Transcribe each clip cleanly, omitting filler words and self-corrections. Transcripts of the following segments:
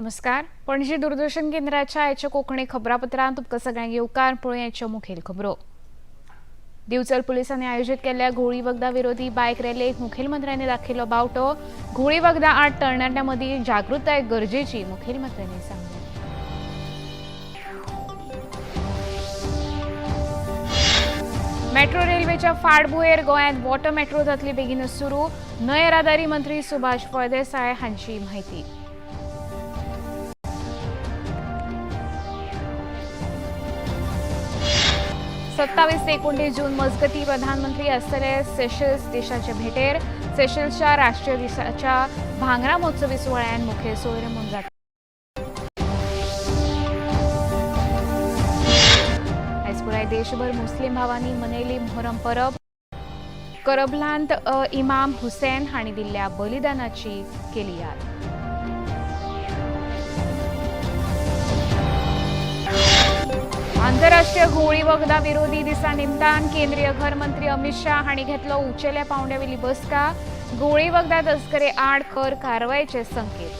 नमस्कार. पणजी दूरदर्शन केंद्राच्या आयच्या कोंकणी खबरापत्रांत तुमकां सगळ्यांक येवकार. पळोवया मुखेल खबरो. दिवचल पुलिसांनी आयोजीत केल्ल्या घोळी वखदां विरोधी बायक रॅलीक मुखेलमंत्र्यांनी दाखयलो बावटो. घोळी वखदां आड तरणाट्यां मदीं जागृताय गरजेची, मुखेलमंत्र्यांनी सांगलें. मेट्रो रेल्वेच्या फाटभुंयेर गोंयांत वॉटर मेट्रो जातली बेगीनच सुरू, न्हंय येरादारी मंत्री सुभाष फळदेसाय हांची म्हायती. 27 ते 29 जून मजगती प्रधानमंत्री आसतले सेशल्स देशाचे भेटेर. सेशल्सच्या राष्ट्रीय दिसाच्या भांगरा महोत्सवी सुवाळ्यात मुखेल सोयरे म्हूण जाता. आयज पुराय देशभर मुस्लीम भावांनी मनयली मोहरम परब. करबलांत इमाम हुसेन हांणी दिल्ल्या बलिदानाची केली याद. आंतरराष्ट्रीय घुंवळी वखदां विरोधी दिसा निमतान केंद्रीय घर मंत्री अमित शाह हांणी घेतलो उंचेल्या पावंड्यावेली बसका. घुंवळी वखदां तस्करे आड खर कारवायेचे संकेत.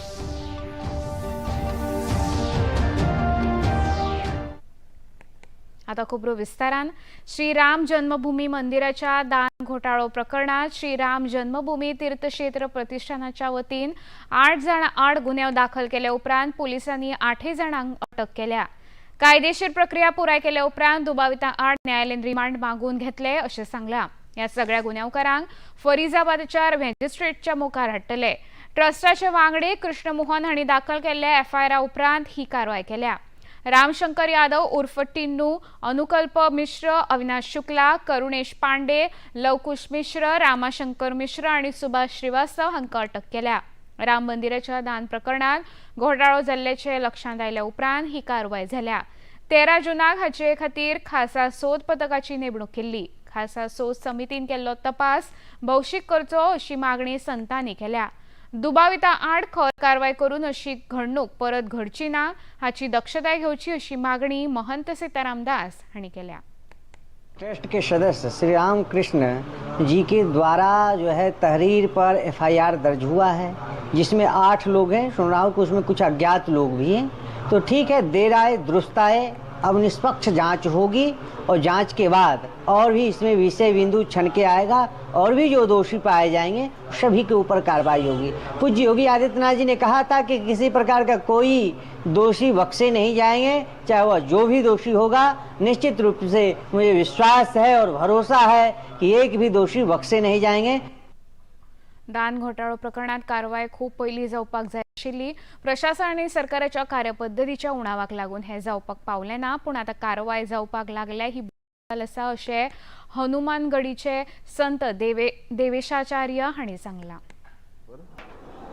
आता खबरो विस्तारान. श्री राम जन्मभूमी मंदिराच्या दान घोटाळो प्रकरणात श्री राम जन्मभूमी तीर्थक्षेत्र प्रतिष्ठानाच्या वतीन 8 जाणां आड गुन्यांव दाखल केल्या उपरांत पोलिसांनी 8 जाणांक अटक केल्या. कायदेशीर प्रक्रिया पुराय केल्या उपरांत दुबावितां आड न्यायालयीन रिमांड मागून घेतले अशें सांगलां. ह्या सगळ्या गुन्यांवकारांक फरीजाबादच्या मॅजिस्ट्रेटच्या मुखार हाडटले. ट्रस्टाचे वांगडी कृष्णमोहन हांणी दाखल केल्ल्या एफआयआर उपरांत ही कारवाय केल्या. रामशंकर यादव उर्फ टिन्नू, अनुकल्प मिश्र, अविनाश शुक्ला, करुणेश पांडे, लवकुश मिश्र, रामाशंकर मिश्र आनी सुभाष श्रीवास्तव हांकां अटक केल्या. राम मंदिराच्या दान प्रकरणात घोटाळो जाल्ल्याचें लक्षांत आयल्या उपरांत ही कारवाय जाल्या. 13 जुनाक हाचे खातीर खासा सोद पथकाची नेमणूक केल्ली. खासा सोद समितीन केल्लो तपास भौशीक करचो अशी मागणी संतांनी केल्या. दुबावितां आड खर कारवाय करून अशी घडणूक परत घडची ना हाची दक्षताय घेवची अशी मागणी महंत सीताराम दास हांणी केल्या. ट्रस्ट के सदस्य श्री राम कृष्ण जी के द्वारा जो है तहरीर पर एफआईआर दर्ज हुआ है, जिसमें 8 लोग हैं। सुन रहा हूँ कि उसमें कुछ अज्ञात लोग भी हैं। तो ठीक है, देर आए दुरुस्त आए। अब निष्पक्ष जांच होगी और जांच के बाद और भी इसमें विषय बिंदु छन के आएगा और भी जो दोषी पाए जाएंगे सभी के ऊपर कार्रवाई होगी। पूज्य योगी आदित्यनाथ जी ने कहा था कि किसी प्रकार का कोई दोषी बख्शे नहीं जाएंगे, चाहे वह जो भी दोषी होगा। निश्चित रूप से मुझे विश्वास है और भरोसा है कि एक भी दोषी बख्शे नहीं जाएंगे। दान घोटाळो प्रकरणात कारवाय खूब पयलीं जावपाक जाय आशिल्ली. प्रशासन आनी सरकाराच्या कार्यपद्दतीच्या उणावाक लागून हें जावपाक पावलें ना, पूण आतां कारवाय जावपाक लागल्या ही गजाल आसा अशें हनुमानगडीचे संत देवेशाचार्य हांणी सांगलां.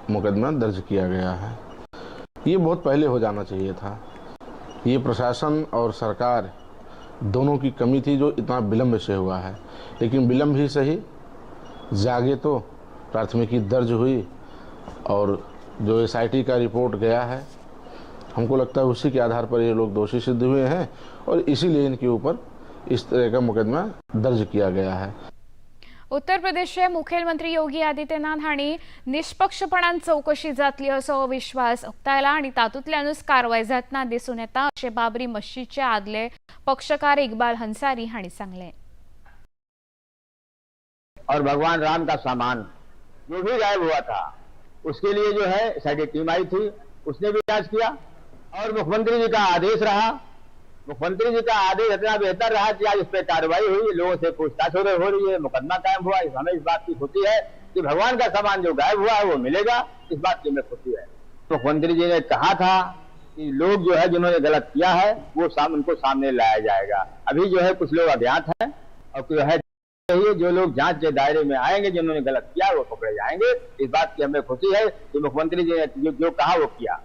मुकदमा दर्ज किया गया है। ये बहुत पहले हो जाना चाहिए था। ये प्रशासन और सरकार दोनों की कमी थी जो इतना विलम्ब से हुआ है, लेकिन विलम्ब ही सही, जागे तो प्राथमिकी दर्ज हुई और जो एसआईटी का रिपोर्ट गया है, हमको लगता है उसी के आधार पर ये लोग दोषी सिद्ध हुए हैं और इसीलिए इनके ऊपर इस तरह का मुकदमा दर्ज किया गया है। उत्तर प्रदेशचे मुखेलमंत्री योगी आदित्यनाथ हांणी निष्पक्षपणान चवकशी जातली असो विश्वास उक्तायला आनी तातूंतल्यानूच कारवाय जातना दिसून येता अशें बाबरी मस्जिदचे आदले पक्षकार इकबाल हंसारी हांणी सांगलें. और भगवान राम का सामान जो भी गायब हुआ था उसके लिए जो है एसआईटी टीम आई थी, उसने भी जांच किया और मुख्यमंत्री जी का आदेश रहा। मुख्यमंत्री जी का आदेश इतना बेहतर रहा कि आज इस पर कार्रवाई हुई, लोगों से पूछताछ हो रही है, मुकदमा कायम हुआ। हमें इस बात की खुशी है कि भगवान का सामान जो गायब हुआ है वो मिलेगा, इस बात की हमें खुशी है। मुख्यमंत्री जी ने कहा था कि लोग जो है जिन्होंने गलत किया है वो उनको सामने लाया जाएगा। अभी जो है कुछ लोग अज्ञात हैं और जो है जो लोग जांच के दायरे में आएंगे, जिन्होंने गलत किया वो पकड़े जाएंगे। इस बात की हमें खुशी है कि मुख्यमंत्री जी ने जो कहा वो किया।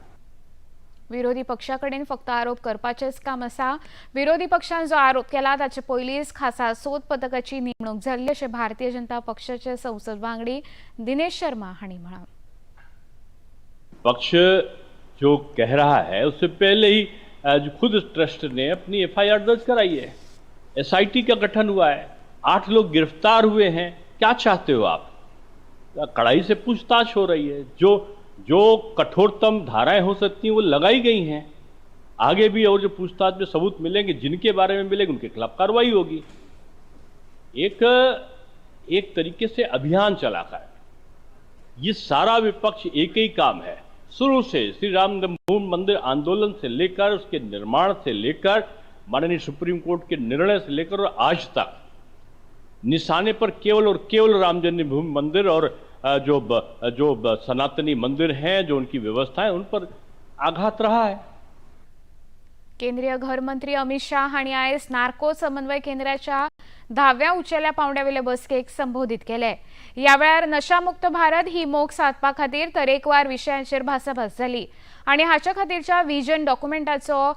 विरोधी पक्षाकडेन फक्त आरोप करपाचेच काम आसा. विरोधी पक्षान जो आरोप केला ताचे पयलींच खासा सोद पथकाची नेमणूक जाल्ली अशें भारतीय जनता पक्षाचे संसद वांगडी दिनेश शर्मा हांणी म्हळां. पक्ष जो कह रहा है उससे पहले ही खुद ट्रस्ट ने अपनी एफआईआर दर्ज कराई है, एसआईटी का गठन हुआ है, 8 लोग गिरफ्तार हुए हैं। क्या चाहते हो आप? कड़ाई से पूछताछ हो रही है। जो जो कठोरतम धाराएं हो सकती हैं वो लगाई गई हैं। आगे भी और जो पूछताछ में सबूत मिलेंगे, जिनके बारे में मिलेंगे, उनके खिलाफ कार्रवाई होगी। एक तरीके से अभियान चलाकर ये सारा विपक्ष एक ही काम है। शुरू से श्री राम जन्मभूमि मंदिर आंदोलन से लेकर उसके निर्माण से लेकर माननीय सुप्रीम कोर्ट के निर्णय से लेकर और आज तक निशाने पर केवल और केवल राम जन्मभूमि मंदिर और जो सनातनी मंदिर हैं, जो उनकी व्यवस्था है, उन पर आघात रहा है। केंद्रीय घरमंत्री अमित शाह हांणी आयज नार्को समन्वय केंद्राच्या 10व्या उंचेल्या पावंड्यावेले बसकेक संबोधीत केले। ह्या वेळार नशामुक्त भारत ही मोख सादपा खातीर तरेकवार विशयांचेर भासाभास जाली आनी हाच्या खातीरच्या विजन डॉक्युमेंटाचो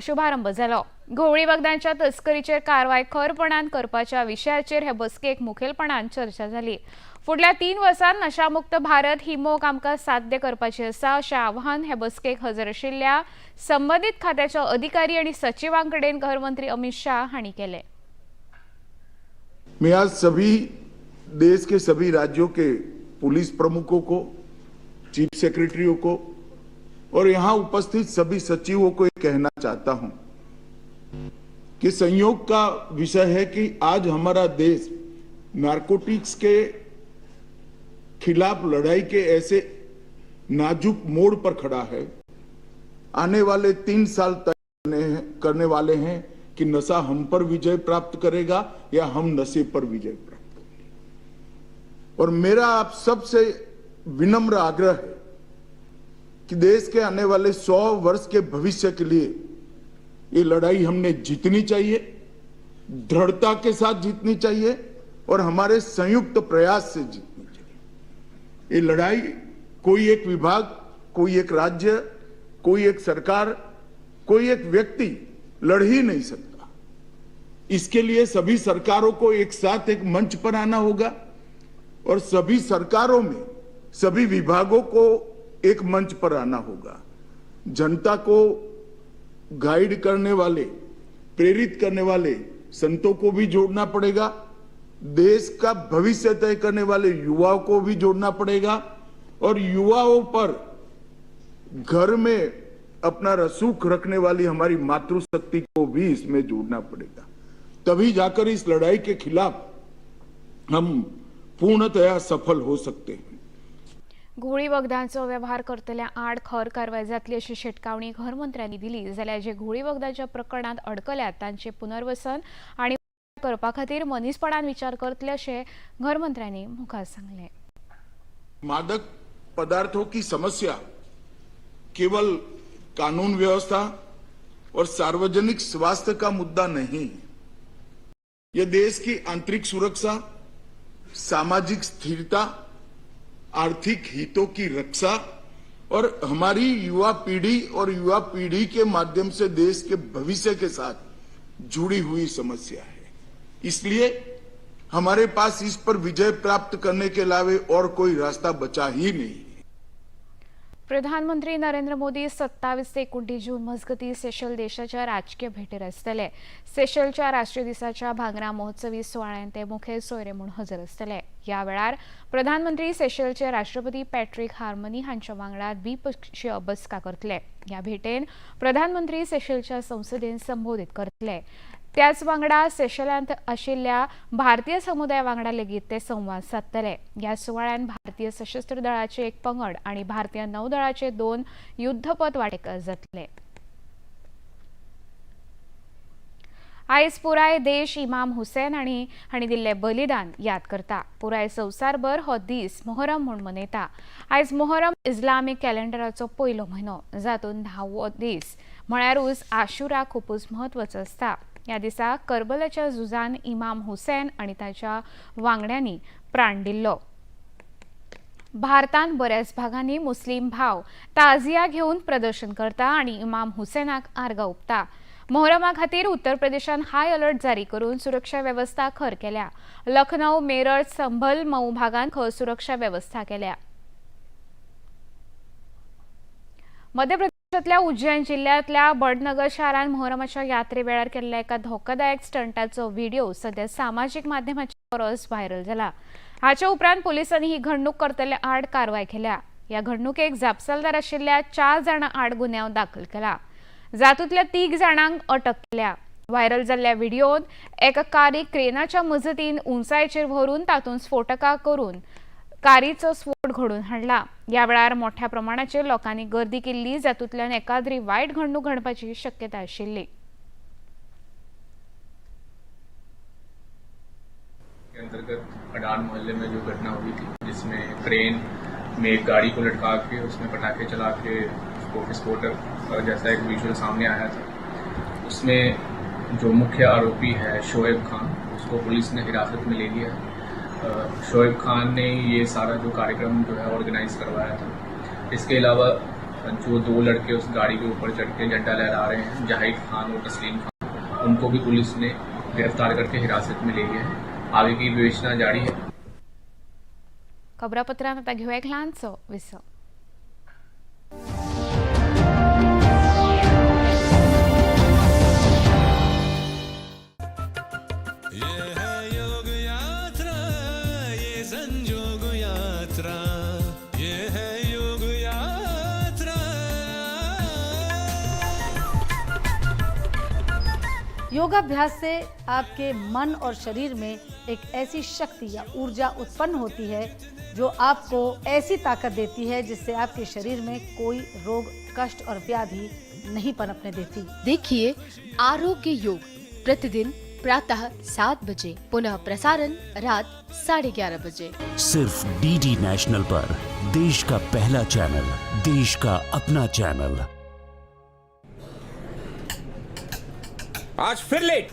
शुभारंभ जालो। घुंवळी वखदांच्या तस्करीचेर कारवाय खरपणान करपाच्या विशयाचेर हे बसकेक मुखेलपणान चर्चा जाली। फुडल्या 3 वर्सांत नशामुक्त भारत ही मोख आमकां साध्य करपाची आसा अशें आवाहन हे बसकेक हजर आशिल्ल्या संबंदीत खात्याच्या अधिकारी आनी सचिवां कडेन घरमंत्री अमित शाह हांणी केलें। मैं आज सभी देश के सभी राज्यों के पुलिस प्रमुखों को, चीफ सेक्रेटरियों को और यहां उपस्थित सभी सचिवों को कहना चाहता हूं कि संयोग का विषय है कि आज हमारा देश नारकोटिक्स के खिलाफ लड़ाई के ऐसे नाजुक मोड़ पर खड़ा है। आने वाले 3 साल तय करने वाले हैं कि नशा हम पर विजय प्राप्त करेगा या हम नशे पर विजय प्राप्त करेंगे। और मेरा आप सबसे विनम्र आग्रह है कि देश के आने वाले 100 वर्ष के भविष्य के लिए ये लड़ाई हमने जीतनी चाहिए, दृढ़ता के साथ जीतनी चाहिए और हमारे संयुक्त प्रयास से जीतनी चाहिए। ये लड़ाई कोई एक विभाग, कोई एक राज्य, कोई एक सरकार, कोई एक व्यक्ति लड़ ही नहीं सकता। इसके लिए सभी सरकारों को एक साथ एक मंच पर आना होगा और सभी सरकारों में सभी विभागों को एक मंच पर आना होगा। जनता को गाइड करने वाले, प्रेरित करने वाले संतों को भी जोड़ना पड़ेगा, देश का भविष्य तय करने वाले युवाओं को भी जोड़ना पड़ेगा और युवाओं पर घर में अपना रसूख रखने वाली हमारी मातृशक्ति को भी इसमें जोड़ना पड़ेगा। तभी जाकर इस लड़ाई के खिलाफ हम पूर्णतया सफल हो सकते हैं। घुंवळी वखदांचो वेव्हार करतल्या आड खर कारवाय जातली अशी शिटकावणी घरमंत्र्यांनी दिली। जाल्यार जे घुंवळी वखदांच्या प्रकरणांत अडकल्यात तांचे पुनर्वसन आनी करपा खातीर मनीसपणान विचार करतले अशें घरमंत्र्यांनी मुखार सांगलें। मादक पदार्थों की समस्या केवल कानून व्यवस्था और सार्वजनिक स्वास्थ्य का मुद्दा नहीं है। यह देश की आंतरिक सुरक्षा, सामाजिक स्थिरता, आर्थिक हितों की रक्षा और हमारी युवा पीढ़ी और युवा पीढ़ी के माध्यम से देश के भविष्य के साथ जुड़ी हुई समस्या है। इसलिए हमारे पास इस पर विजय प्राप्त करने के अलावे और कोई रास्ता बचा ही नहीं। प्रधानमंत्री नरेंद्र मोदी 27 ते 29 जून मजगती सेशल देशाच्या राजकीय भेटेर आसतले। सेशलच्या राष्ट्रीय दिसाच्या भांगरा महोत्सवी सुवाळ्यांत ते मुखेल सोयरे म्हूण हजर आसतले। ह्या वेळार प्रधानमंत्री सेशलचे राष्ट्रपती पॅट्रिक हार्मनी हांच्या वांगडा द्विपक्षीय बसका करतले। ह्या भेटेन प्रधानमंत्री सेशलच्या संसदेन संबोधीत करतले। त्याच वांगडा सेशलांत आशिल्ल्या भारतीय समुदाया वांगडा लेगीत ते संवाद सादतले। ह्या सुवाळ्यान भारतीय सशस्त्र दळाचे एक पंगड आनी भारतीय नौदळाचे 2 युद्धपथ वांटेकार जातले। आयज पुराय देश इमाम हुसेन हांणी दिल्लें बलिदान याद करता। पुराय संवसारभर हो दीस मोहरम म्हूण मनयता। आयज मोहरम इस्लामीक कॅलेंडराचो पयलो म्हयनो, जातूंत 10वो दीस म्हळ्यारूच आशुरा खुबूच म्हत्वाचो आसता। ह्या दिसा करबलाच्या झुजान इमाम हुसेन आनी ताच्या वांगड्यांनी प्राण दिल्लो। भारतांत बऱ्याच भागांनी मुस्लीम भाव ताजिया घेवन प्रदर्शन करता आनी इमाम हुसेनाक आर्गां ओंपता। मोहरमा खातीर उत्तर प्रदेशान हाय अलर्ट जारी करून सुरक्षा वेवस्था खर केल्या। लखनौ, मेरठ, संभल, मऊ भागांत खर सुरक्षा वेवस्था केल्या। मध्य प्रदेशातल्या उज्जैन जिल्ह्यातल्या बडनगर शारांत मोहरमाच्या यात्रे वेळार केल्ल्या एका धोकादायक स्टंटाचो व्हिडिओ सध्या सामाजीक माध्यमाच्या परस व्हायरल जाला। हाचे उपरांत पोलिसांनी ही घडणूक करतल्या आड कारवाय केल्या। ह्या घडणुकेक जापसालदार आशिल्ल्या 4 जाणां आड गुन्यांव दाखल केला. जातूंतल्या 3 जाणांक अटक केल्या. व्हायरल जाल्ल्या व्हिडियोंत एका कारी क्रेनाच्या मजतीन उंचायेचेर व्हरून तातूंत स्फोटकां करून कारीचो स्फोट घडोवन हाडला. ह्या वेळार मोठ्या प्रमाणाचेर लोकांनी गर्दी केल्ली, जातूंतल्यान एकाद्री वायट घडणूक घडपाची शक्यता आशिल्ली. के अंतर्गत अडान मोहल्ले में जो घटना हुई थी, जिसमें क्रेन में एक गाड़ी को लटका के उसमें पटाखे चला के उसको विस्फोटक जैसा एक विजुअल सामने आया था, उसमें जो मुख्य आरोपी है शोएब खान, उसको पुलिस ने हिरासत में ले लिया है. शोएब खान ने ये सारा जो कार्यक्रम जो है ऑर्गेनाइज करवाया था. इसके अलावा जो 2 लड़के उस गाड़ी के ऊपर चढ़ के झंडा लहरा रहे हैं, जाहिद खान और तस्लीम खान, उनको भी पुलिस ने गिरफ्तार करके हिरासत में ले लिया है. आगे की विवेचना जारी है. खबरापत्रांत आतां घेवया एक ल्हानसो विसव. ये है योग यात्रा, ये संजोग यात्रा, ये है योग यात्रा. योगाभ्यास से आपके मन और शरीर में एक ऐसी शक्ति या ऊर्जा उत्पन्न होती है जो आपको ऐसी ताकत देती है जिससे आपके शरीर में कोई रोग, कष्ट और व्याधि नहीं पनपने देती. देखिए आरोग्य योग प्रतिदिन प्रातः 7 बजे, पुनः प्रसारण रात 11:30 बजे. सिर्फ डीडी नेशनल पर देश का पहला चैनल, देश का अपना चैनल. आज फिर लेट,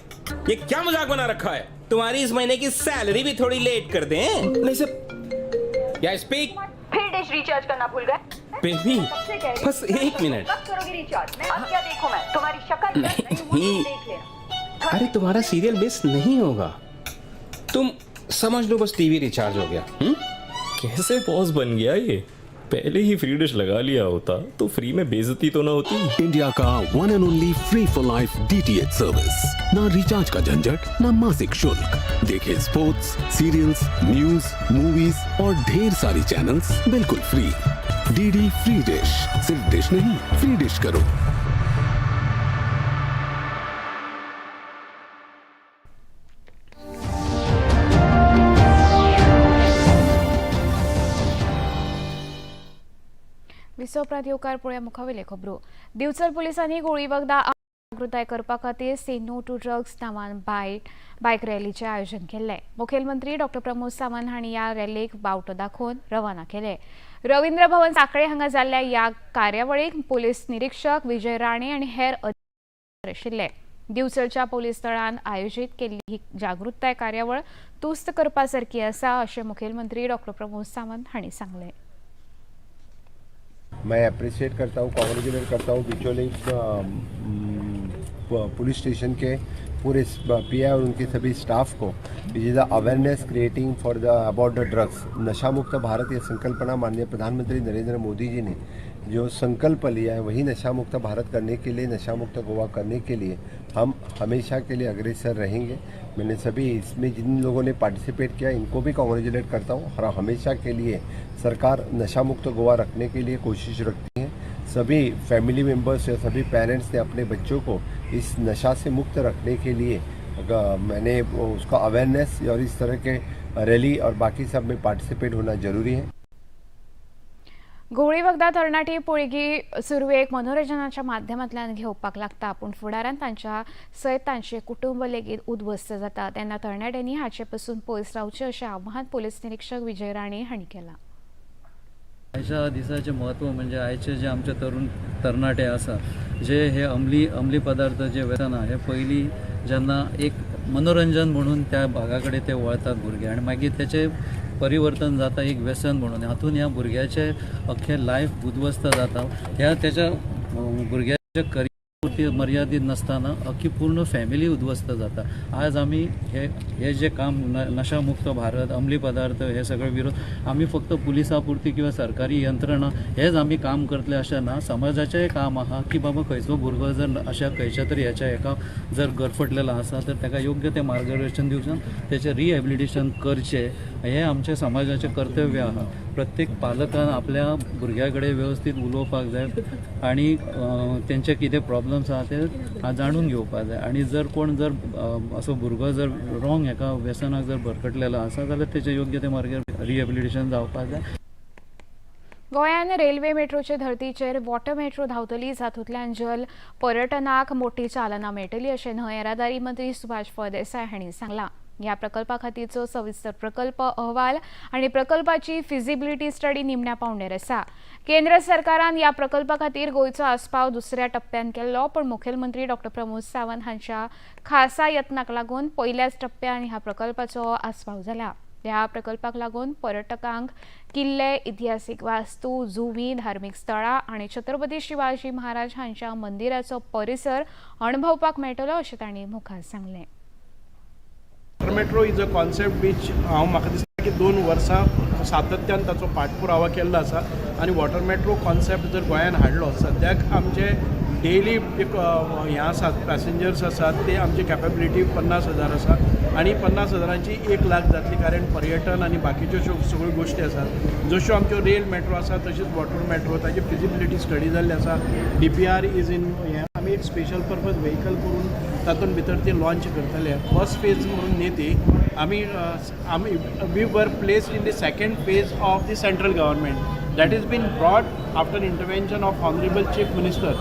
ये क्या मजाक बना रखा है? तुम्हारी इस महीने की सैलरी भी थोड़ी लेट कर दें. नहीं सर, या स्पीक. फिर डिश रिचार्ज करना भूल गए. बेबी बस 1 मिनट. कब करोगी रिचार्ज? मैं अब क्या देखूं? मैं तुम्हारी शक्ल नहीं, देख लेना. अरे तुम्हारा सीरियल मिस नहीं होगा, तुम समझ लो बस टीवी रिचार्ज हो गया. कैसे बॉस बन गया ये? पहले ही फ्री डिश लगा लिया होता तो फ्री में बेइज्जती तो ना होती. इंडिया का 1 and only free for life DTH service. ना रिचार्ज का झंझट, ना मासिक शुल्क. देखे स्पोर्ट्स, सीरियल्स, न्यूज, मूवीज और ढेर सारी चैनल्स बिल्कुल फ्री. डीडी फ्री डिश, सिर्फ डिश नहीं, फ्री डिश करो. विसव उपरांत येवकार पळोवया मुखावेले खबरो. दिवचल पुलिसांनी गोळी वखदां जागृताय करपा खातीर से नो टू ड्रग्स नांवान बायक रॅलीचें आयोजन केल्लें. मुखेलमंत्री डॉ प्रमोद सावंत हांणी ह्या रॅलीक बावटो दाखोवन रवाना केले. रवींद्र भवन सांखळे हांगा जाल्ल्या ह्या कार्यावळीक पुलीस निरिक्षक विजय राणे आनी हेर अधिकारी आशिल्ले. दिवचलच्या पुलीस दळान आयोजीत केल्ली ही जागृताय कार्यावळ तुस्त करपा सारकी आसा अशें मुखेलमंत्री डॉ प्रमोद सावंत हांणी सांगलें. मैं अप्रिशिएट करता हूँ, कॉन्ग्रेचुलेट करता हूँ बिचोली पुलिस स्टेशन के पूरे पीआई और उनके सभी स्टाफ को, which is awareness creating for the about the drugs. नशा मुक्त भारत ये संकल्पना माननीय प्रधानमंत्री नरेंद्र मोदी जी ने जो संकल्प लिया है, वही नशा मुक्त भारत करने के लिए, नशा मुक्त गोवा करने के लिए हम हमेशा के लिए अग्रसर रहेंगे. मैंने सभी इसमें जिन लोगों ने पार्टिसिपेट किया इनको भी कॉन्ग्रेचुलेट करता हूँ और हमेशा के लिए सरकार नशा मुक्त गोवा रखने के लिए कोशिश रखती है. सभी फैमिली मेम्बर्स या सभी पेरेंट्स ने अपने बच्चों को इस नशा से मुक्त रखने के लिए मैंने उसका अवेयरनेस और इस तरह के रैली और बाकी सब में पार्टिसिपेट होना ज़रूरी है. गोळी वखदां तरणाटी पिळगी सुरवेक मनोरंजनाच्या माध्यमांतल्यान घेवपाक लागता, पूण फुडारान तांच्या सयत तांचे कुटुंब लेगीत उद्ध्वस्त जाता. तेन्ना तरणाट्यांनी हाचे पसून पयस रावचें अशें आवाहन पुलीस निरिक्षक विजय राणे हांणी केलां. आयच्या दिसाचें म्हत्व म्हणजे आयचे जे आमचे तरुण तरणाटे आसा जे हे अंमली पदार्थ जे वेसना हे पयलीं जेन्ना एक मनोरंजन म्हणून त्या भागा कडेन ते वळतात भुरगे आनी मागीर तेचें परिवर्तन जाता एक व्यसन म्हणून. हातून ह्या भुरग्याचें अख्खें लायफ उद्ध्वस्त जाता. ह्या तेच्या भुरग्याच्या करियर पुरती मर्यादीत नासतना अख्खी पूर्ण फॅमिली उद्ध्वस्त जाता. आज आमी हे हे जे काम नशामुक्त भारत, अंमली पदार्थ हे सगळे विरोध आमी फक्त पुलिसां पुरती किंवा सरकारी यंत्रणा हेच आमी काम करतले अशें ना. समाजाचेंय काम आहा की बाबा खंयचो भुरगो जर अशा खंयच्या तरी हेच्या हेका जर गरफटलेलो आसा तर ताका योग्य तें मार्गदर्शन दिवचें, तेचें रिहेबिलिटेशन करचें. हें आमचें समाजाचें कर्तव्य आहा. प्रत्येक पालकान आपल्या भुरग्या कडेन वेवस्थीत उलोवपाक जाय आनी तेंचे कितें प्रॉब्लम्स आहा ते जाणून घेवपाक जाय. आनी जर कोण जर असो भुरगो जर रॉंग हेका व्यसनाक जर भरकटलेलो आसा जाल्यार तेचें योग्य ते मार्गार रिहेबिलिटेशन जावपाक जाय. गोंयान रेल्वे मेट्रोचे धर्तीचेर वॉटर मेट्रो धांवतली, जातूंतल्यान जल पर्यटनाक मोठी चालना मेळटली अशें न्हंय येरादारी मंत्री सुभाष फळदेसाय हांणी सांगलां. ह्या प्रकल्पा खातीरचो सविस्तर प्रकल्प अहवाल आनी प्रकल्पाची फिजिबिलिटी स्टडी निमण्या पावंड्यार आसा. केंद्र सरकारान ह्या प्रकल्पा खातीर गोंयचो आस्पाव दुसऱ्या टप्प्यान केल्लो, पूण मुखेलमंत्री डॉ प्रमोद सावंत हांच्या खासा यत्नाक लागून पयल्याच टप्प्यान ह्या प्रकल्पाचो आस्पाव जाला. ह्या प्रकल्पाक लागून पर्यटकांक किल्ले, इतिहासीक वास्तू, जुंवी, धार्मीक स्थळां आनी छत्रपती शिवाजी महाराज हांच्या मंदिराचो परिसर अणभवपाक मेळटलो अशें तांणी मुखार सांगलें. Water metro is a concept which हांव म्हाका दिसता की 2 वर्सां सातत्यान ताचो पाठपुरावा केल्लो आसा आनी वॉटर मेट्रो कॉन्सेप्ट जर गोंयान हाडलो, सद्याक आमचे डेली एक हें आसात पॅसेंजर्स आसात ते आमची कॅपेबिलिटी 50,000 आसा आनी 50,000ची 1 लाख जातली, कारण पर्यटन आनी बाकीच्यो सगळ्यो गोश्टी आसात. जश्यो आमच्यो रेल मेट्रो आसा तशीच वॉटर मेट्रो, ताची फिजिबिलिटी स्टडी जाल्ली आसा. DPR is in हें आमी एक स्पेशल पर्पज व्हेकल करून तातूंत भितर ती लॉन्च करतले. फर्स्ट फेज म्हणून न्ही ती, आमी आमी we were placed in the second phase of the central government that is been brought after intervention of honourable chief minister.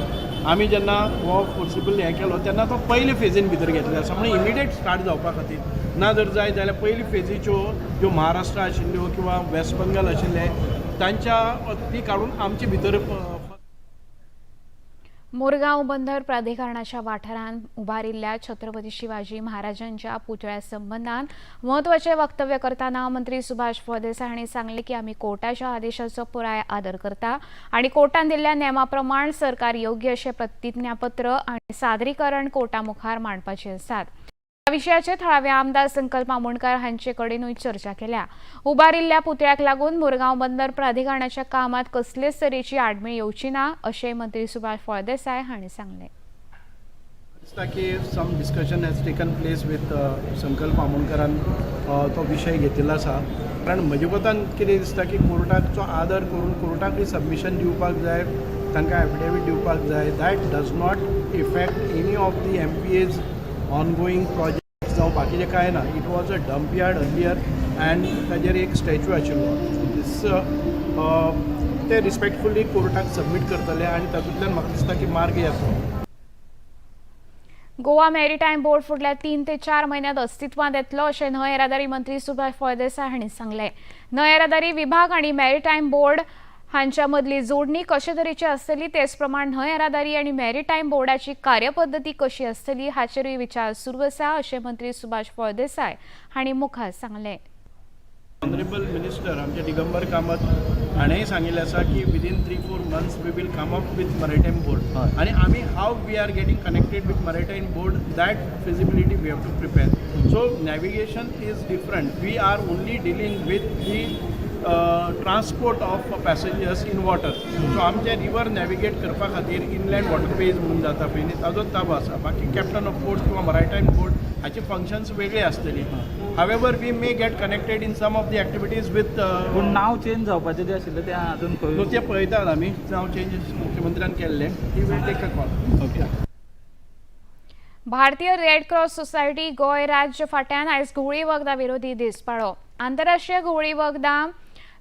आमी जेन्ना हो फोर्सिबल हें केलो तेन्ना तो पयले फेजीन भितर घेतले आसा, म्हणून इमिडिएट स्टार्ट जावपा खातीर. ना जर जाय जाल्यार पयली फेजीच्यो ज्यो महाराष्ट्र आशिल्ल्यो किंवा वेस्ट बंगाल आशिल्ले तांच्या ती काडून आमचे भितर. मुरगांव बंदर प्राधिकरणाच्या वाठारांत उबारिल्ल्या छत्रपती शिवाजी महाराजांच्या पुतळ्या संबंदान म्हत्वाचें वक्तव्य करतना मंत्री सुभाष फळदेसाय हांणी सांगलें की आमी कोर्टाच्या आदेशाचो पुराय आदर करता आनी कोर्टान दिल्ल्या नेमा प्रमाण सरकार योग्य अशें प्रतिज्ञापत्र आनी सादरीकरण कोर्टा मुखार मांडपाचें आसात. ह्या विशयाचेर थळावे आमदार संकल्प आमोणकार हांचे कडेनूय चर्चा केल्या. उबारिल्ल्या पुतळ्याक लागून मुरगांव बंदर प्राधिकरणाच्या कामात कसलेच तरेची आडमेळ येवची ना अशें मंत्री सुभाष फळदेसाय हांणी सांगलें. दिसता की some discussion has taken place with Sankalp आमोणकरान तो विशय घेतिल्लो आसा, कारण म्हज्या मतान कितें दिसता की कोर्टाचो आदर करून कोर्टाकूय सबमिशन दिवपाक जाय, तांकां एफिडेवीट दिवपाक जाय. That does not effect any of the MPA's ongoing project जावं बाकीचें कांय ना. It was a dump yard earlier and ताजेर एक स्टॅच्यू आशिल्लो. दीस ते रिस्पेक्टफुली कोर्टाक सबमीट करतले आनी तातूंतल्यान म्हाका दिसता की मार्ग येतलो. गोवा मॅरीटायम बोर्ड फुडल्या 3 ते 4 म्हयन्यांत अस्तित्वांत येतलो अशें न्हंय येरादारी मंत्री सुभाष फळदेसाय हांणी सांगलें. न्हंय येरादारी विभाग आनी मॅरीटायम बोर्ड हांच्या मदली जोडणी कशे तरेची आसतली, तेच प्रमाण न्हंय येरादारी आनी मॅरीटायम बोर्डाची कार्यपद्दती कशी आसतली हाचेरूय विचार सुरू आसा अशें मंत्री सुभाष फळदेसाय हांणी मुखार सांगलें. ऑनरेबल मिनिस्टर आमचे दिगंबर कामत हाणेंय सांगिल्लें आसा की within 3-4 months we will come up with maritime board आनी आमी how we are getting connected with maritime board that feasibility we have to prepare. So navigation is different, we are only dealing with the transport of passengers in water. So आमचे river navigate करपा खातीर inland waterways म्हणून जाता पळय न्ही, ताजोच ताबो आसा. बाकी कॅप्टन ऑफ पोर्ट्स किंवा मरायटायम बोर्ड हाचे फंक्शन्स वेगळे आसतली. However we may get connected in some of the activities with. पूण नांव चेंज जावपाचें जें आशिल्लें तें अजून न्हू, तें पळयतात आमी. नांव चेंजीस मुख्यमंत्र्यान केल्लें, he will take a call. Okay. भारतीय रेड क्रॉस सोसायटी गोंय राज्य फाट्यान आयज घुंवळी वखदां विरोधी दीस पाळ्ळो. आंतरराष्ट्रीय घुंवळी वखदां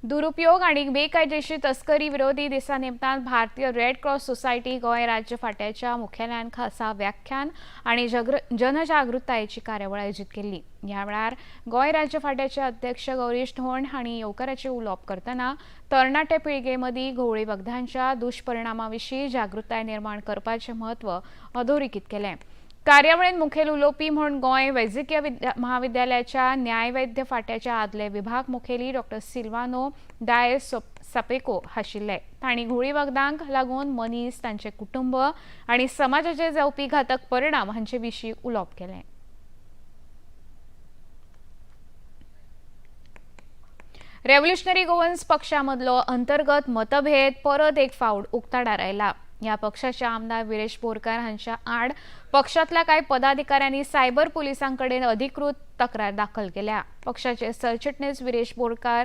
दुरुपयोग आनी बेकायदेशीर तस्करी विरोधी दिसा निमतान भारतीय रेड क्रॉस सोसायटी गोंय राज्य फाट्याच्या मुख्यालयान खासा व्याख्यान आनी जनजागृतायेची कार्यावळ आयोजीत केल्ली. ह्या वेळार गोंय राज्य फाट्याचे अध्यक्ष गौरीश धोंड हांणी येवकाराचें उलोवप करतना तरणाटे पिळगे मदीं घुंवळी वखदांच्या दुश्परिणामा विशीं जागृताय निर्माण करपाचें म्हत्व अधोरेखीत केलें. कार्यावळींत मुखेल उलोवपी म्हूण गोंय वैजकीय महाविद्यालयाच्या न्यायवैद्य फाट्याच्या आदले विभाग मुखेली डॉ सिल्वानो डायस सापेको आशिल्ले. तांणी घुंवळी वखदांक लागून मनीस, तांचे कुटुंब आनी समाजाचेर जावपी घातक परिणाम हांचे विशीं उलोवप केलें. रेव्होल्युशनरी गोवन्स पक्षा मदलो अंतर्गत मतभेद परत एक फावट उक्ताडार आयला. ह्या पक्षाचे आमदार विरेश बोरकार हांच्या आड पक्षांतल्या कांय पदाधिकाऱ्यांनी सायबर पुलिसां कडेन अधिकृत तक्रार दाखल केल्या. पक्षाचे सरचिटणीस विरेश बोरकार,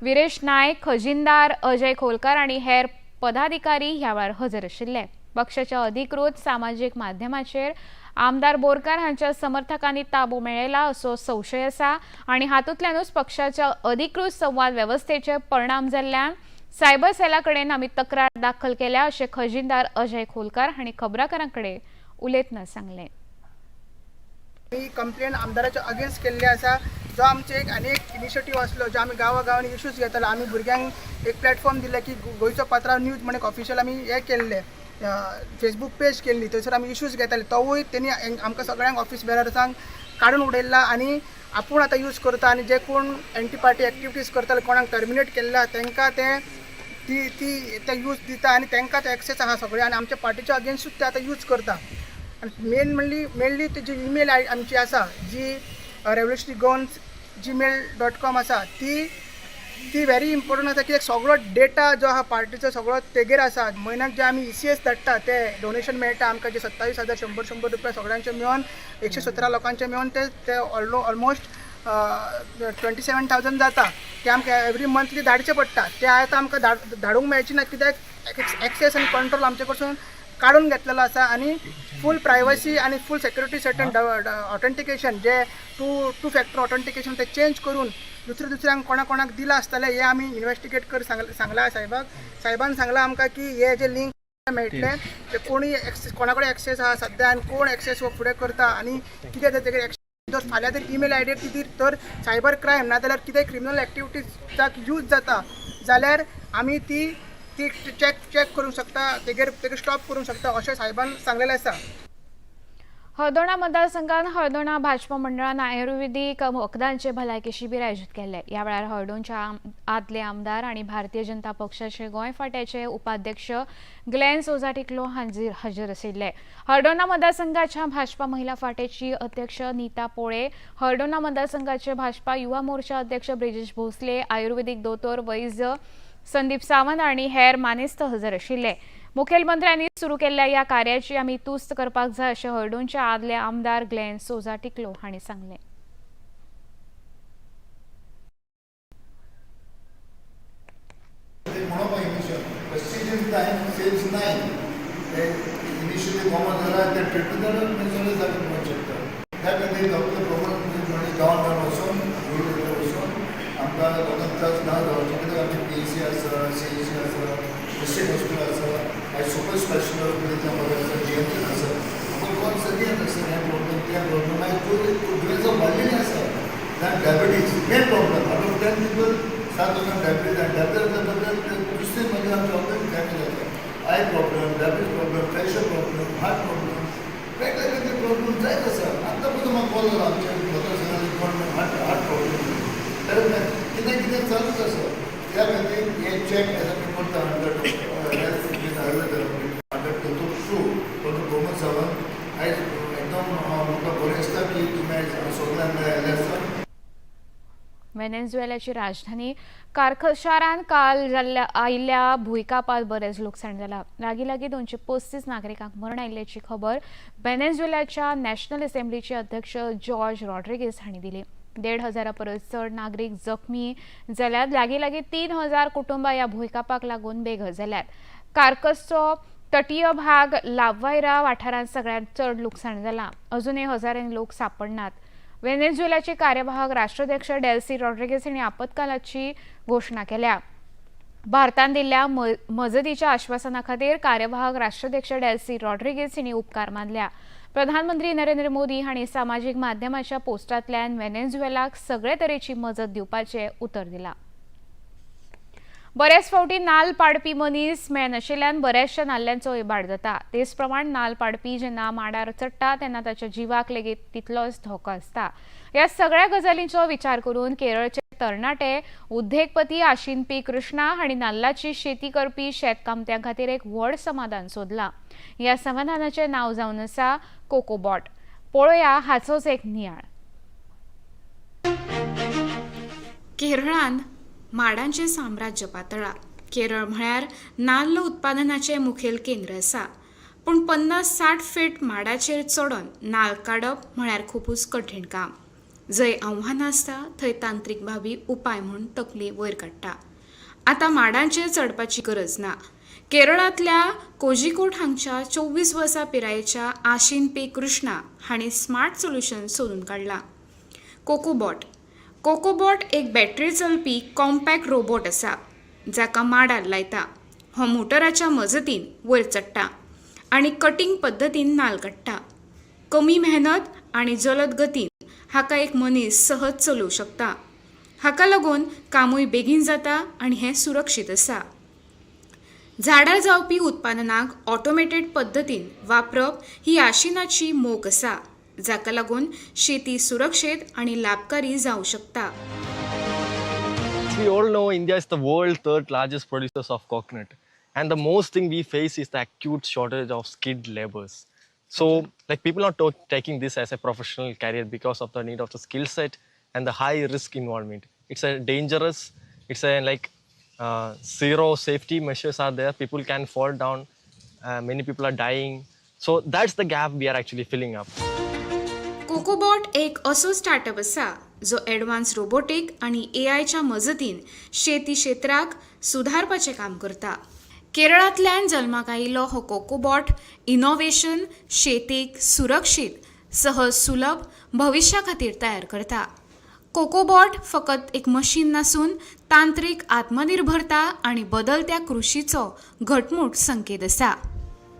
विरेश नायक, खजिनदार अजय खोलकार आनी हेर पदाधिकारी ह्या वेळार हजर आशिल्ले. पक्षाच्या अधिकृत सामाजीक माध्यमाचेर आमदार बोरकार हांच्या समर्थकांनी ताबो मेळयला असो संशय आसा आनी हातूंतल्यानूच पक्षाच्या अधिकृत संवाद वेवस्थेचे परिणाम जाल्ल्यान सायबर सेला कडेन आमी तक्रार दाखल केल्या अशें खजिनदार अजय खोलकार हांणी खबराकारां कडेन उलयतना सांगलें. ही कंप्लेन आमदाराच्या अगेन्स्ट केल्ली आसा. जो आमचे एक आनी एक इनिशिएटीव आसलो, जो आमी गांवा गांवांनी इश्यूज घेताले, आमी भुरग्यांक एक प्लॅटफॉर्म दिले की गोंयचो पात्रांव न्यूज म्हण एक ऑफिशियल आमी हें केल्लें, फेसबूक पेज केल्ली, थंयसर आमी इश्यूज घेताले. तोवूय तेणी आमकां सगळ्यांक ऑफिस बेरर्सांक काडून उडयल्ला आनी आपूण आतां यूज करता आनी जे कोण एंटी पार्टी एक्टिविटीज करताले, कोणाक टर्मिनेट केल्ले, तांकां ते ती ती ते यूज दिता आनी तांकां ते एक्सेस आहा सगळे आनी आमच्या पार्टीच्या अगेन्स्टूच ते आतां यूज करता. आनी मेन म्हणली मेनली ती जी ईमेल I आमची आसा, जी revolutionarygoans@gmail.com आसा, ती ती व्हेरी इम्पोर्टंट आसा, कित्याक सगळो डेटा जो आहा पार्टीचो सगळो तेगेर आसा. म्हयन्याक जे आमी ईसीएस धाडटा, ते डोनेशन मेळटा आमकां, जे 27,000 100 100 रुपया सगळ्यांचे मेळून, 117 लोकांचे मेळून ते ते ऑलमोस्ट 27,000 जाता. ते आमकां एवरी मंथली धाडचे पडटा. ते आतां आमकां धाडूंक मेळचे ना, कित्याक एक्सेस आनी कंट्रोल आमचे कडसून काडून घेतलेलो आसा आनी फूल प्रायवसी आनी फूल सेक्युरिटी सर्टन ऑथेंटिकेशन, जे टू टू फॅक्टर ऑथेंटिकेशन, ते चेंज करून दुसऱ्या दुसऱ्यांक कोणा कोणाक दिलां आसतलें, हें आमी इन्वेस्टिगेट कर सांगलां साहेबाक. साहेबान सांगलां आमकां की हे जे लिंक मेळटले ते कोणी एक्सेस, कोणा कडेन एक्सेस आहा सद्या आनी कोण एक्सेस हो फुडें करता आनी कितें तेजेर एक्शन. जर फाल्यां जर ईमेल I D ती तर सायबर क्रायम नाजाल्यार कितें क्रिमिनल एक्टिविटीजाक यूज जाता जाल्यार आमी ती ती चॅक चॅक करूंक शकता, तेगेर तेगेर स्टॉप करूंक शकता, अशें साहेबान सांगलेलें आसा. हळदोणा मतदारसंघात हळदोणा भाजपा मंडळान आयुर्वेदीक वखदांचे भलायकी शिबीर आयोजीत केल्ले. ह्या वेळार हळदोणच्या आदले आमदार आनी भारतीय जनता पक्षाचे गोंय फांट्याचे उपाध्यक्ष ग्लेन सोजा टिकलो हाजीर हजर आशिल्ले. हळदोणा मतदारसंघाच्या भाजपा महिला फांट्याची अध्यक्ष नीता पोळे, हळदोणा मतदारसंघाचे भाजपा युवा मोर्चा अध्यक्ष ब्रिजेश भोसले, आयुर्वेदीक दोतोर वैज संदीप सावंत आनी हेर मानेस्त हजर आशिल्ले. मुखेलमंत्र्यांनी सुरू केल्ल्या ह्या कार्याची आमी तुस्त करपाक जाय, अशें हळदोणचे आदले आमदार ग्लेन सोजा टिकलो हांणी सांगलें. Precision time saves 9. ते इनिशियली कॉमन जाला, ते ट्रिटमेंट जाल्यार सगळें जागे पळोवंक शकता. त्या खातीर डॉक्टर प्रमोद गांवान गांवान वचून, रुरल एरिया वचून आमकां लोकांक त्रास ना जावचे, कित्याक आमची पीएचसी आसा, सीएचसी आसा, डिस्ट्रिक्ट हॉस्पिटल आसा, आयज सुपर स्पेशल हॉस्पिटल बरें आसा, जीएमसी आसा. आमकां कोण सगळीं येता सर, हें प्रॉब्लम, तें प्रॉब्लम. मागीर दुयेंसां वाडलेलीं आसा. Diabetes main problem. Out of 10 people, सात लोकांक डायबिटीज, आनी डायबिटीज जाल्या दुसरे मागीर आमचे ऑर्गन डॅमेज जाता. Eye problem, diabetes problem, pressure problem, heart problem, वेगळे वेगळे प्रॉब्लम जायत आसा. आतां पसून म्हाका कॉल जालो आमच्या मतदारसंघात कोण हार्ट हार्ट प्रॉब्लम, तर कितें कितें चालूच आसा. त्या खातीर हे चॅक एज आमी करता under health Ayurveda under through doctor Pramod Sawant. आयज एकदम म्हाका बरें दिसता की तुमी आयज सगळ्यांक आयिल्ले आसा. व्हेनेझुएलाची राजधानी कारकस शारांत काल जाल्ल्या आयिल्ल्या भुंयकांपात बरेंच लुकसाण जालां. लागीं लागीं 235 नागरिकांक मरण आयिल्ल्याची खबर व्हेनेझुएलाच्या नॅशनल असेंब्लीचे अध्यक्ष जॉर्ज रॉड्रिगेज हांणी दिली. 1,500 परस चड नागरीक जखमी जाल्यात. लागीं लागीं 3000 कुटुंबां ह्या भुंयकांपाक लागून बेघर जाल्यात. कारकसचो तटीय भाग लावायरा वाठारांत सगळ्यांत चड लुकसाण जालां. अजुनय हजारांनी लोक सापडनात. व्हेनेझुएलाचे कार्यवाहक राष्ट्राध्यक्ष डेल्सी रॉड्रिगेज हांणी आपत्कालाची घोशणा केल्या. भारतान दिल्ल्या मजतीच्या आश्वासना खातीर कार्यवाहक राष्ट्राध्यक्ष डेल्सी रॉड्रिगेज हांणी उपकार मानल्या. प्रधानमंत्री नरेंद्र मोदी हांणी सामाजीक माध्यमाच्या पोस्टांतल्यान व्हेनेझुएलाक सगळे तरेची मजत दिवपाचें उतर दिलां. बऱ्याच फावटी नाल्ल पाडपी मनीस मेळनाशिल्ल्यान बऱ्याचशा नाल्ल्यांचो इबाड जाता. तेच प्रमाण नाल्ल पाडपी जेन्ना माडार चडटा तेन्ना ताच्या जिवाक लेगीत तितलोच धोको आसता. ह्या सगळ्या गजालींचो विचार करून केरळचे तरणाटे उद्देगपती आशिन पी कृष्णा हांणी नाल्लाची शेती करपी शेतकामत्यां खातीर एक व्हड समाधान सोदलां. ह्या समाधानाचें नांव जावन आसा कोकोबॉट. पळोवया हाचोच एक नियाळ. केरळान माडांचें साम्राज्य पातळ्ळां. केरळ म्हळ्यार नाल्ल उत्पादनाचें मुखेल केंद्र आसा. पूण 50-60 फीट माडाचेर चडोन नाल्ल काडप म्हळ्यार खुबूच कठीण काम. जंय आव्हान आसता थंय तांत्रीक बाबी उपाय म्हूण तकली वयर काडटा. आतां माडांचेर चडपाची गरज ना. केरळांतल्या कोझिकोड हांगच्या 24 वर्सां पिरायेच्या आशिन पी कृष्णा हांणी स्मार्ट सोल्युशन सोदून काडलां. कोकोबॉट. कोकोबॉट एक बॅटरी चलपी कॉम्पॅक्ट रोबोट आसा जाका माडार लायता. हो मोटराच्या मजतीन वयर चडटा आनी कटींग पद्दतीन नाल्ल काडटा. कमी मेहनत आनी जलद गतीन हाका एक मनीस सहज चलोवं शकता. हाका लागून कामूय बेगीन जाता आनी हें सुरक्षीत आसा. झाडार जावपी उत्पादनाक ऑटोमेटेड पद्दतीन वापरप ही आशिनाची मोख आसा, जाका लागून शेती सुरक्षीत आनी लाभकारी जावं शकता. We all know India is the world's third largest producers of coconut, and the most thing we face is the acute shortage of skilled laborers. So, like, people are taking this as a professional career because of the need of the skill set and the high risk involvement. It's a dangerous, it's a like zero safety measures are there. People can fall down, many people are dying. So that's the gap we are actually filling up. कोकोबॉट एक असो startup आसा जो advance robotic आनी एआयच्या मजतीन शेती क्षेत्राक सुदारपाचें काम करता. केरळांतल्यान जल्माक आयिल्लो हो कोकोबॉट इनोव्हेशन शेतीक सुरक्षीत, सहज, सुलभ भविश्या खातीर तयार करता. कोकोबॉट फकत एक मशीन नासून तांत्रीक आत्मनिर्भरता आनी बदलत्या कृशीचो घटमूट संकेत आसा.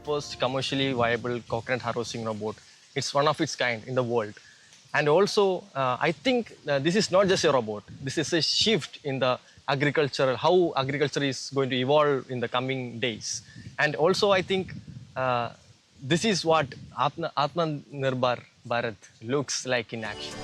First commercially viable coconut harvesting robot. It's one of its kind in the world. And also, I think this is not just a robot. This is a shift in the agriculture, how agriculture is going to evolve in the coming days. And also, I think this is what Atmanirbhar Bharat looks like in action.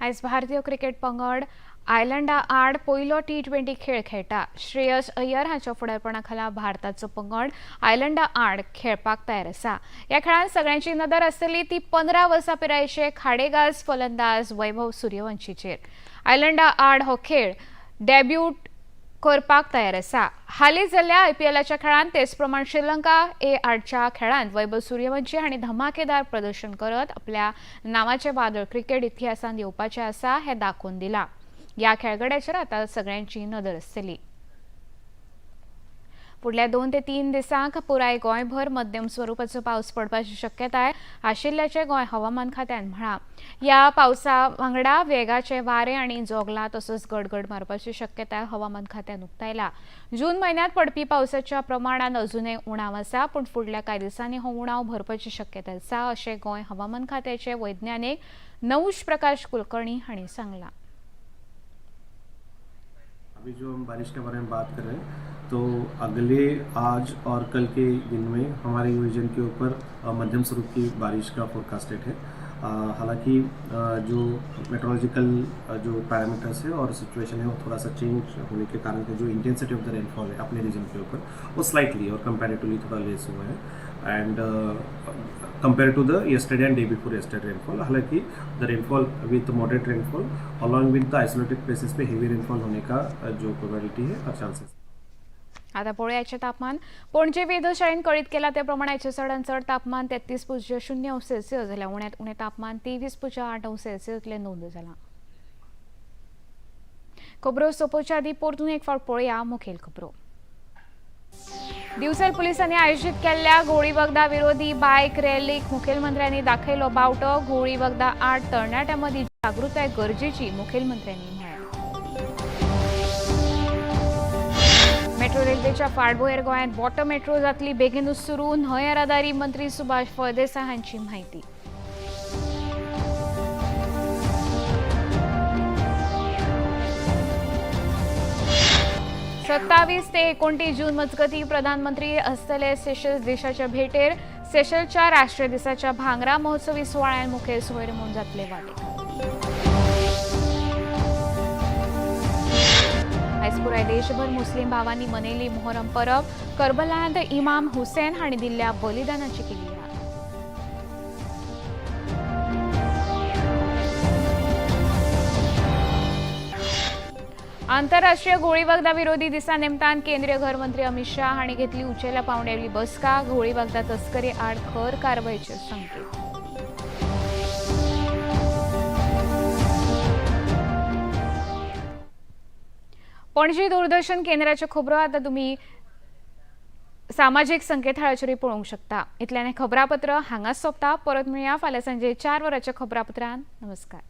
आयज भारतीय cricket पंगड आयर्लंडा आड पयलो T20 खेळ खेळटा. श्रेयस अय्यर हांच्या फुडारपणा खाला भारताचो पंगड आयर्लंडा आड खेळपाक तयार आसा. ह्या खेळांत सगळ्यांची नदर आसतली ती 15 वर्सां पिरायेचे खाडेगाज फलंदाज वैभव सूर्यवंशीचेर. आयर्लंडा आड हो खेळ डेब्यूट करपाक तयार आसा. हालींच जाल्ल्या आयपीएलाच्या खेळांत तेच प्रमाण श्रीलंका ए आडच्या खेळांत वैभव सूर्यवंशी हांणी धमाकेदार प्रदर्शन करत आपल्या नांवाचें वादळ क्रिकेट इतिहासांत येवपाचें आसा हें दाखोवन दिलां. ह्या खेळगड्याचेर आतां सगळ्यांची नदर आसतली. फुडल्या 2 ते 3 दिसांक पुराय गोंयभर मध्यम स्वरुपाचो पावस पडपाची शक्यताय आशिल्ल्याचें गोंय हवामान खात्यान म्हळां. ह्या पावसा वांगडा वेगाचे वारें आनी जोगलां तसोच गडगड मारपाची शक्यताय हवामान खात्यान उक्तायला. जून म्हयन्यांत पडपी पावसाच्या प्रमाणांत अजुनय उणाव आसा, पूण फुडल्या कांय दिसांनी हो उणाव भरपाची शक्यताय आसा अशें गोंय हवामान खात्याचे वैज्ञानीक नवूश प्रकाश कुलकर्णी हांणी सांगलां. अभी जो हम बारिश के बारे में बात कर रहे हैं तो अगले आज और कल के दिन में हमारे रीजन के ऊपर मध्यम स्वरूप की बारिश का फोरकास्टेड है. हालांकि जो मेट्रोलॉजिकल जो पैरामीटर्स है और सिचुएशन है वो थोड़ा सा चेंज होने के कारण जो इंटेंसिटी ऑफ the rainfall है अपने रीजन के ऊपर वो स्लाइटली और कंपैरेटिवली थोड़ा लेस हुआ है and compare to the yesterday and day before yesterday rainfall. हालांकि the rainfall with moderate rainfall along with the isolated places pay heavy rainfall होने का जो probability है और chances. आता पळोवयाचें तापमान. पणजे वेधशाळेन कळीत केलां ते प्रमाण आयचें चडांत चड तापमान 33.0 अंश सेल्सियस जाल्यार उण्यांत उणें तापमान 23.8 अंश सेल्सियस इतलें नोंद जालां. खबरो सोंपोवच्या आदीं परतून एक फावट पळोवया मुखेल खबरो. दिवचल पुलिसांनी आयोजीत केल्ल्या गोळी वखदां विरोधी बायक रॅलीक मुखेलमंत्र्यांनी दाखयलो बावटो. गोळी वखदां आड तरणाट्यां मदीं जागृताय गरजेची मुखेलमंत्र्यांनी म्हळें. मेट्रो रेल्वेच्या फाटभुंयेर गोंयांत वॉटर मेट्रो जातली बेगीनूच सुरू, न्हंय येरादारी मंत्री सुभाष फळदेसाय हांची म्हायती. 27 ते 29 जून मजगती प्रधानमंत्री आसतले सेशल्स देशाच्या भेटेर. सेशल्सच्या राष्ट्रीय दिसाच्या भांगरा महोत्सवी सुवाळ्यात मुखेल सोयरे म्हूण जातले वांटेकार. आयज पुराय देशभर मुस्लीम भावांनी मनयली मोहरम परब. करबलांत इमाम हुसेन हांणी दिल्ल्या बलिदानाची केली याद. आंतरराष्ट्रीय गोळीवखदा विरोधी दिसा निमतान केंद्रीय घरमंत्री अमित शाह हांणी घेतली उंचेल्या पावंड्यावेली बसका. गोळीवखदा तस्करी आड खर कारवायचे संकेत. पणजी दूरदर्शन केंद्राच्यो खबरो आतां तुमी सामाजीक संकेतथळाचेरूय पळोवंक शकता. इतल्यान खबरापत्र हांगाच सोंपता. परत मेळया फाल्यां सांजे 4 वरांच्या खबरापत्रान. नमस्कार.